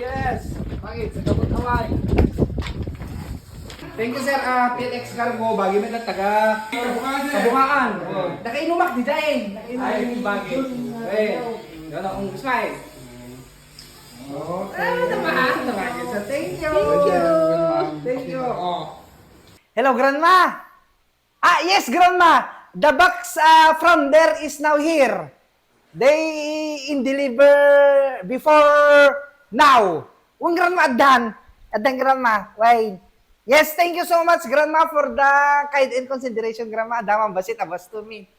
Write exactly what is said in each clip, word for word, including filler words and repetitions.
Yes! Bakit? Sa Gabot Hawaii. Thank you, sir. Ah, P L X Cargo, bagi may taga Kabungaan. Oh. Nakainumak di dyan. Nakainumak. Ay, bagay. Eh, yun akong smile. Okay. Ah, naman, naman. So, thank you. Thank you. Thank you. Oh. Hello, Grandma. Ah, yes, Grandma. The box, ah, from there is now here. They in deliver before now. Wen, Grandma, addan. Addan, Grandma. Why? Yes, thank you so much, Grandma, for the kind and consideration, Grandma. Adda man basit a bus to me.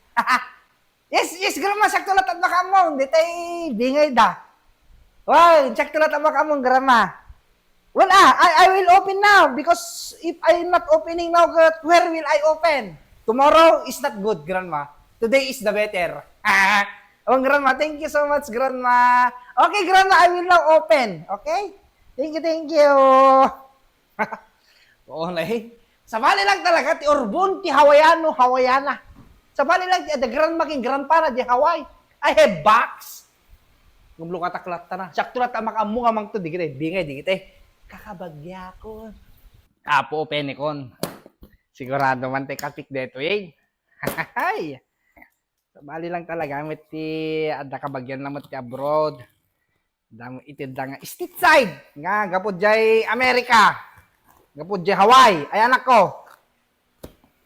Yes, yes, Grandma, siakto latta a makaammo. Ditoy bingayda. Why? Siakto latta a makaammo, Grandma. Well, ah, I, I will open now because if I'm not opening now, where will I open? Tomorrow is not good, Grandma. Today is the better. Oh, Grandma, thank you so much, Grandma. Okay, Grandma, I will now open. Okay? Thank you, thank you. Oo, na eh. Sabali lang talaga, ti Urbon, ti Hawaiano, Hawaiana. Sabali lang, ti adda Grandma ken Grandpa na di Hawaii. I have box. Ngem lukatak latta na. Siakto latta a makaammo nga mangto, di kita, bingay, di kita. Kakabagiakon. Apo, penekon. Sigurado man ti kapik detoy, eh. Hay! Sabali lang talaga, met ti adda kabagian lang met ti abroad. Damo iti da nga stateside nga gapu jay America. Gapu jay Hawaii. Ay, anakko.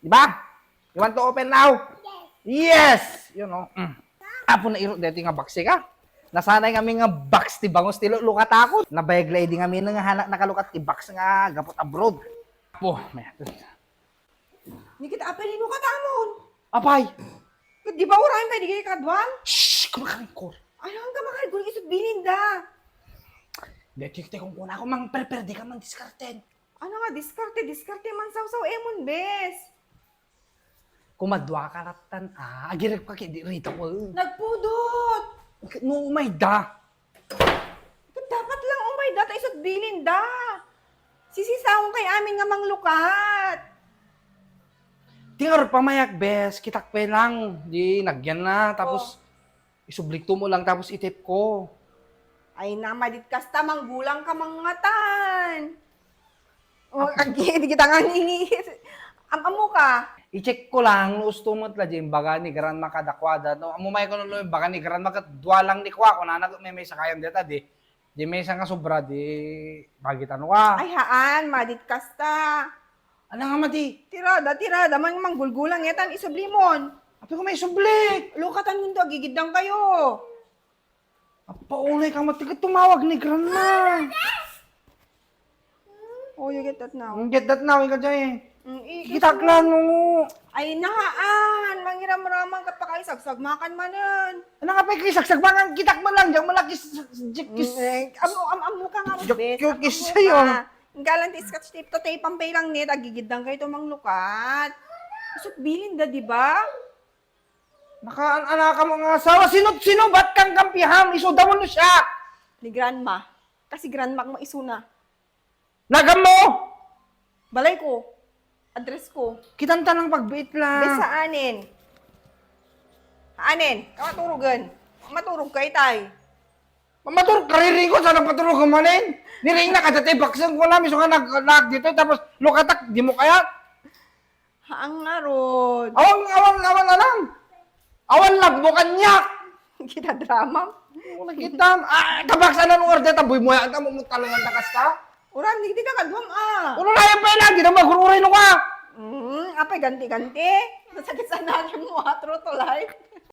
Di ba? You want to open now? Yes! You know. Mm. Apo na iro deti nga box ka. Nasanay kami nga box ti bangus ti lukat ako. Nabayag la idi nga mineng nga hanak nakalukat ti box nga gapu abroad. Apo, may Ni kita apay ni lukat amon. Apay! Ket di ba uray pay di kaduan? Shh! Kumakaringkor. Ay, ang kamakal ko isut bilinda. Deti, ti kung kuna ko mang perper di ka man diskarten. Ano nga diskarte? Diskarte man sawsaw emon, bes. Kumadua ka ratan, ah. Agirek pa kay di rita ko. Nagpudot! No, umay da. Dapat lang umay da, ta isut bilinda. Sisisaon kay amin nga manglukat. Ti ngarud pamayak, bes, kitak pay lang. Di nagyan na, tapos isublikto mo lang, tapos itip ko. Ay, namadit kasta, manggulang ka mangngatan. Oh, agi, di kita nga nini. Am-, ammo ka? I-check ko lang, no, usto met la di imbaga ni Grandma kadakuada. No, ammo may kuno lo imbaga ni Grandma ket dua lang ni kua, kunana ket may, may sakayan deta, di. Di may isa nga sobra, di bagitano ka. Ay, haan, madit kasta. Ano nga madi? Tirada, tirada, man manggulgulang, etan, isublimon. Api ko may subli. Lukatan mo to, agigidang kayo. Apaunay ka mati ka tumawag ni Grandma. Oh, you get that now? Mm, get that now, ikaw, Jay. Mm, i-, Kitak lang, oo. Ay, nahaan. Mangiramraman ka pa kay sagsagmakan manen. Ano nga pa kay sagsagmakan? Kitak man lang, diyan malaki s-, s-, s-, kis- Mm, eh, amo, am-, amo ka nga, Jok-, bes. Jok-, Amo kis ka. Sa'yo. Ang galang ti scotch tape to, tape ang pay lang net. Agigidang kayo to, manglukat. Isut bilinda, di ba? Nakaan-anaka mo nga asawa. Sino, sino ba't kang kampiham? Isu, damo no siya. Ni Grandma. Kasi Grandma mo isuna. Nagam mo? Balay ko. Address ko. Kitanta ng pagbiit la. Bes, saanen? Anen? Kamaturugan. Maturog ka, itay. Mamaturog ka, riringot, saan ang paturog ka manin? Niring na, kada tayo baksang ko namin, so nga nag-, nag-, dito, tapos lukatak, di mo kaya? Haang ngarud. Awan, awan, awan, alam. Awan, lagbo kanyak. Kita drama. Wala kita. Ah, tabaksan na nung order, taboy mo yan. Tamo mo talagang takas ka. Uran, di, di ka kaduam, ah. Uno na yan pa ilan, di na magururay no ka. Mm, apay, ganti-ganti. Masakit sa natin mo, ah, true to life.